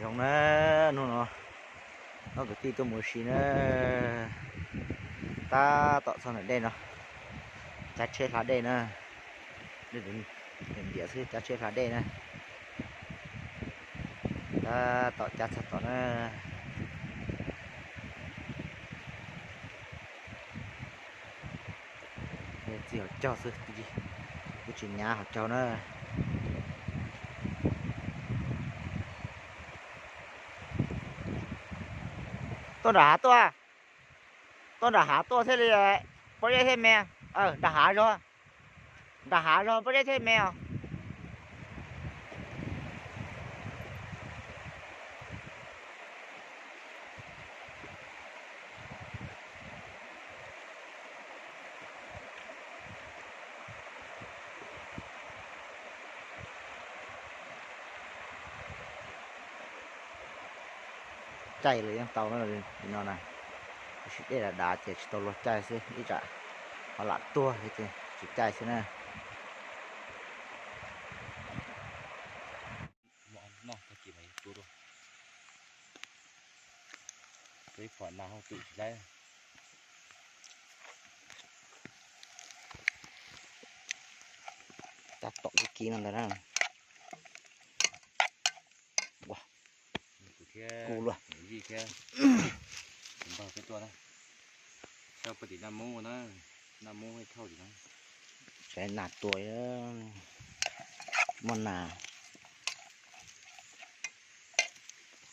Zoo na, hnub no ob kwv tij tuaj mus ua si na, tab tom txog ntawm dej no, cav tsheb hla dej na, dej ntiav xwb, cav tsheb hla dej na, tab tom cav txog tod na. Txij hauv caug xwb, twb tsis nyab hauv caug na. Tuaj nram hav tuaj, tuaj nram hav tuaj thiaj li pob zeb thiaj me. Nram hav zog, nram hav zog pob zeb thiaj me os. Caij los yeej tau na, li no na, tab sis dej dav dav ces tsis tau luag caij xwb, ib tsam ho lam tuag ces tsis caij xwb na. Noj tag kis mas tu dua, peb phom nas hauj twm tsis laib. Tab tom kis kis no ntag na. Kuv thiab kuv luag, yij thiab npawg peb tuaj na, thauj puag tim Naj Mub na, Naj Mub thauj tim no. Saib nas tua, muaj nas,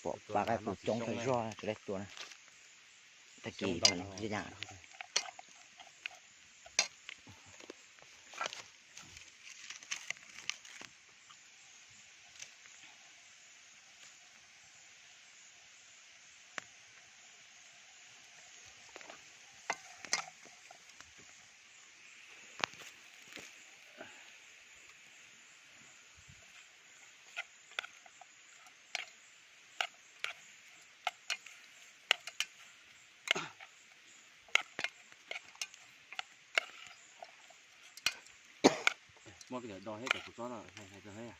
pom pab qaib qus coob tag zog tsis laib tua na. Tag kis Muab koj cov do thiab cov kuv txob no hais rau thiab.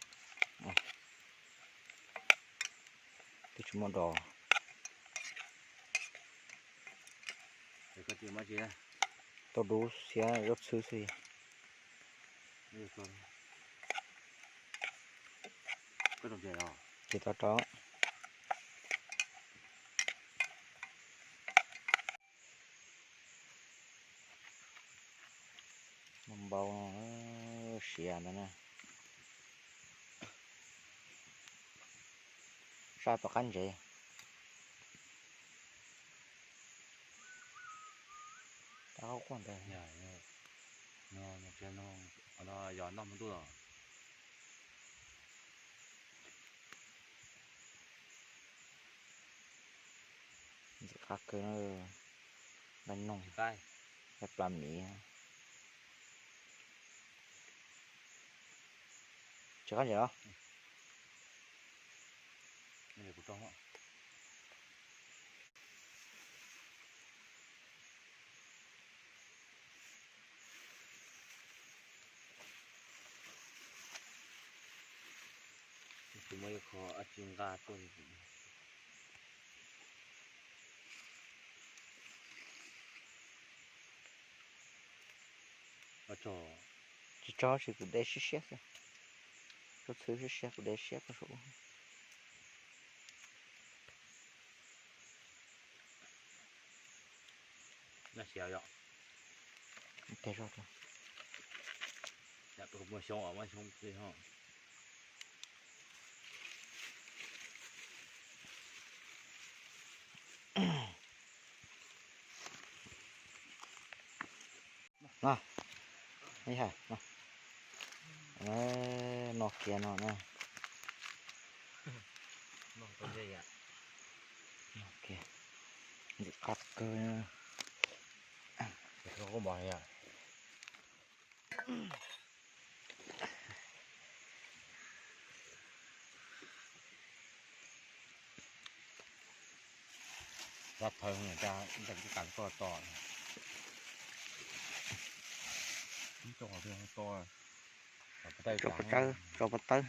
Twb tsis muaj do. Tau dub xiab zaub txhwb xwb. Tsis tau rau. Npau siav ntawd na. Sab tom qab ntsev. Rab qaub quaj ntawd. Yog noj hmo ntuj los. Ntxim qab kawg na, nqaij noog, nqaij plas miv. Tsis qab ntses los? Tsis muaj ib qho dab tsi nqa tuaj li. Tsis tso, tsis kuv de siab siab xwb. Tso txhwv siab siab, kuv de siab koj saum. Nteg zog rau. Muaj xyoob os, muaj xyoob li ho. No, no kiag no na. Ntxim qab kawg. Rab thawv no, ntawm koj to, to, to, tso pov tawb.